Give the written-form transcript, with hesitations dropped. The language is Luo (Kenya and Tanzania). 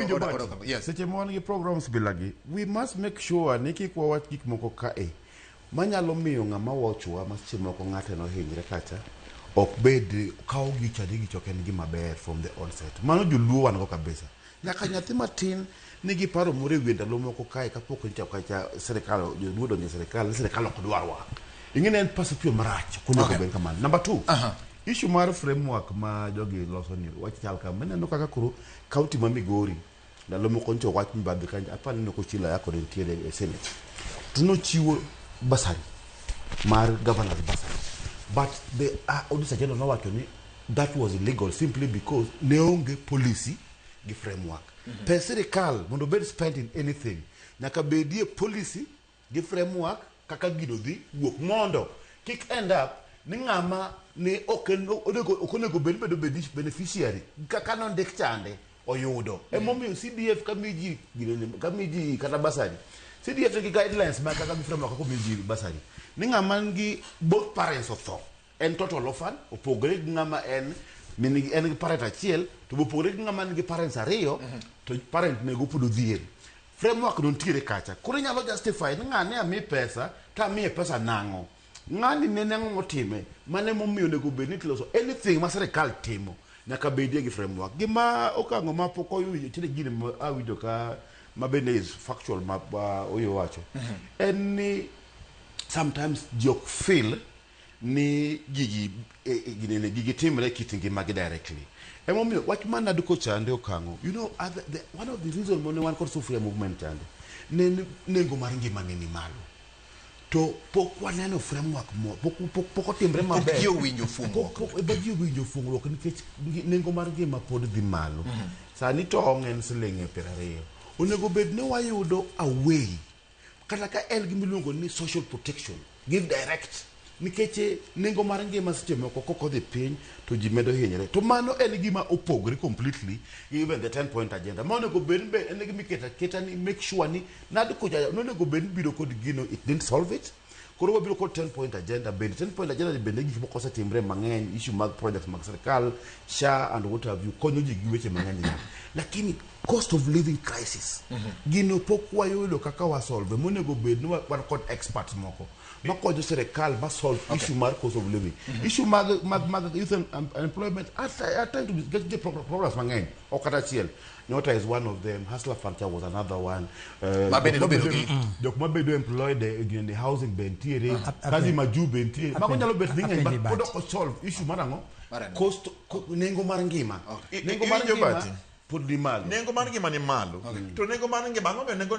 Winjo Oda- Bati, oda- yes. seche ma wan gi programs bilagi, we must make sure ni kik wawach gik moko kae manyalo miyo ng'ama wachowa ma seche moko ng'ate nohinyre kacha ok bed kawo gicha ni gicha ok en gima ber from the onset. Mano joluo wan go kabisa. Nyaka nyathi matin nigi paro moro e wiye ndalo moko kae kapok nyocha kacha sirikal joluo donjo e sirikal ni sirikal ok dwarwa. Ing'e ni en perception marach ok onego bed kamano. Number two, issue mar framework ma jogi loso ni wach chal kama ineno kaka koro county ma Migori ndalo moko nyocha wach mibadhi kanyo aparo ni Kochila Ayako ne nitiere e senate to nochiwo bursary mar governor's bursary, but the auditor general nowacho ni that was illegal simply because ne onge policy gi framework. Pes sirikal mondo obed spent in anything nyaka bedie policy gi framework kaka gino dhi wuok mondo kik end up ni ng'ama ne ok en onego ok onego bed bedo beneficiary kaka nondik chande oyudo. Emomiyo CDF kamiyo ji ginene kamiyo ji kata bursary, CDF nigi guidelines ma kaka gi framework kaka omiyo ji bursary ni ng'ama nigi both parents otho en total orphan opogore gi ng'ama en min en gi parent achiel to be opogore gi ng'ama nigi parents ariyo to parent nego pod odhier. Framework no nitiere kacha, koro inyalo justify ni ng'ane ami pesa to amiye pesa nang'o, ng'ani nene ang'o motime. Mano emomiyo onego bed ni tiloso anything ma sirikal timo nyaka bedie gi framework. Gima okang'o ma pok owinjo nitiere gini ma awinjo ka ma bende is factual ma Oyo wacho en ni sometimes ji ok feel ni gigi ginene gigi timre e kit ngimagi directly. Emomiyo wach mar NADCO chande okang'o, other, one of the reason mane wan kod sufuria movement chande ne en nengo mar ngima ne ni malo to pok waneno framework mo pok otimre maber. Ji owinjo fuongruok. Pok ji owinjo fuongruok nikech nengo mar ngima pod dhi malo. Sani tong' en siling 20. Onego bed ni wayudo a way kata ka en gima iluongo ni social protection give direct nikech nengo mar ngima seche moko kok odhi piny to ji medo hinyre to mano en gima opogore completely gi even the 10 point agenda ma onego bed ni be en gima iketo aketa ni make sure ni NADCO cha nonego bed ni biro kod gino, it didn't solve it. Koro wabiro kod 10 point agenda bende 10 point agenda ni bende gik moko osetimre mang'eny, issue mag projects mag sirikal, SHA and what have you, konyo ji gi weche mang'eny nyaka. Lakini cost of living crisis gino pok wayudo kaka wasolve monego bed ni wan kod experts moko makonyo sirikal ma solve issue mar cost of living, issue mag youth and unemployment at time to get the problems mang'eny ok kata achiel. Nyota is one of them, Hustler Fund was another one. Ma bende jok nobedo jok mabedo employed e gine housing be nitiere, kazi majuu be nitiere. Mago nyalo bet ni ng'eny, but pod ok solve issue mar ang'o? Mar ang'o? Cost, nengo mar ngima. Nengo mar Iwinjo ngima Bati? pod ni malo. Nengo mar ngima ni malo. To nengo mar ngima ang'o momiyo nengo